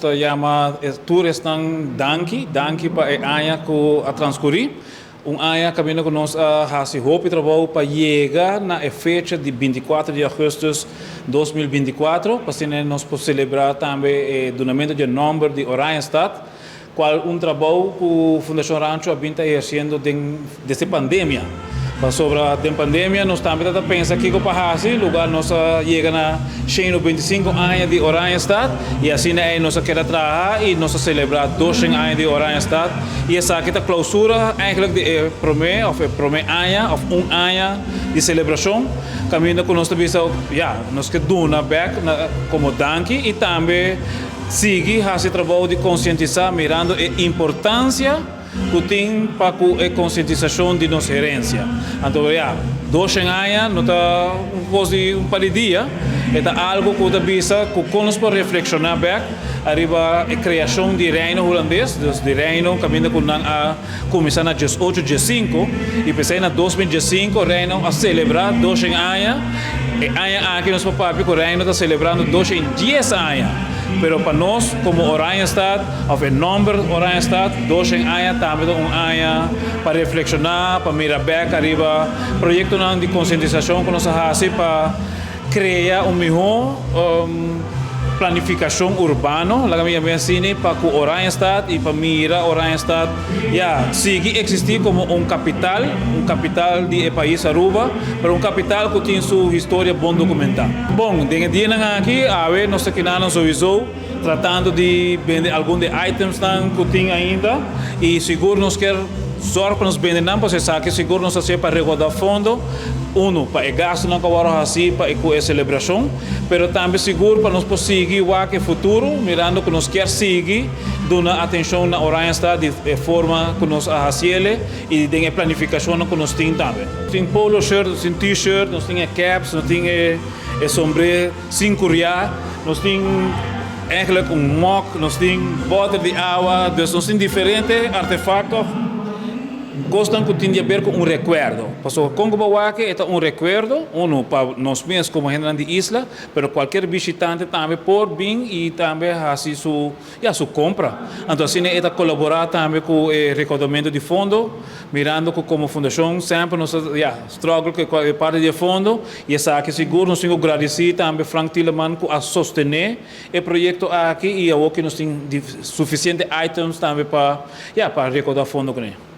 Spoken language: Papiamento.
Ta yama tur esnan danki, danki pa e aña ku a transkurí. Un aña kaminda ku nos a hasi hopi trabou pa yega na e fecha di 24 di ougùstùs 2024, pa asina nos por selebrá tambe e dunamentu di e nòmber di Oranjestad, kual un trabou ku Fundashon Rancho a bin ta ehersiendo den desde pandemia. Pasobra den pandemia nos tambe ta ta pensa kiko pa hasi, lugar nos a yega na 125 aña di Oranjestad i asina ei nos a keda traha i nos a selebrá 200 aña di Oranjestad i esaki ta klousura eigenlijk di e promé òf e promé aña òf un aña di selebrashon kaminda ku nos ta bisa ya nos ke duna bèk na komo danki i tambe sigui hasi trabou di konsientisá mirando e importansia ku tin pa ku e konsientisashon di nos herensia. Anto ya, 200 aña no ta un kos di un par di dia, e ta algu ku ta bisa ku kon nos por reflekshoná bèk ariba e kreashon di Reino Hulandes, dus di Reino kaminda ku nan a kuminsá na 1815 i p'esei na 2015 Reino a selebrá 200 aña. E aña aki nos por papia ku Reino ta selebrando 210 aña, pero pa nos komo Oranjestad òf e nòmber Oranjestad, 200 aña tambe ta un aña pa reflekshoná, pa mira bèk ariba proyektonan di konsientisashon ku nos a hasi pa krea un mihó planifikashon urbano, laga mi yam'é asina, pa ku Oranjestad i pa mira Oranjestad ya sigui eksistí komo un kapital, un kapital di e pais Aruba, pero un kapital ku tin su historia bon dokumentá. Bon, den e dianan aki, awe nos ta kinanan souiso tratando di bende algun di e itemsnan ku tin ainda i sigur nos kier zòrg pa nos bende nan pasobra esaki sigur nos ta hasié pa rekoudá fondo, unu pa e gastunan ku a wòrdu hasí pa e ku e selebrashon, pero tambe sigur pa nos por sigui wak e futuro mirando ku nos kier sigui duna atenshon na Oranjestad di e forma ku nos a hasiele i den e planifikashonnan ku nos tin tambe. Nos tin polo shirt, nos tin t-shirt, nos tin e caps, nos tin e sombré sin kuriá, nos tin eigenlijk un mok, nos tin bòter di awa, dus nos tin diferente artefakto, kosnan ku tin di aber ku un rekuerdo. Pasobra kon ku bo wak e ta un rekuerdo, unu pa nos mes komo hendenan di isla, pero kualkier bishitante tambe por bin i tambe hasi su ya su kompra. Anto asina e ta kolaborá tambe ku e rekoudamentu di fondo, mirando ku komo fundashon semper nos ta ya struggle ku e parti di e fondo i esaki sigur nos tin ku gradisí tambe Frank Tieleman ku a sostené e proyekto aki i awor ku nos tin sufisiente items tambe pa ya pa rekoudá fondo kuné.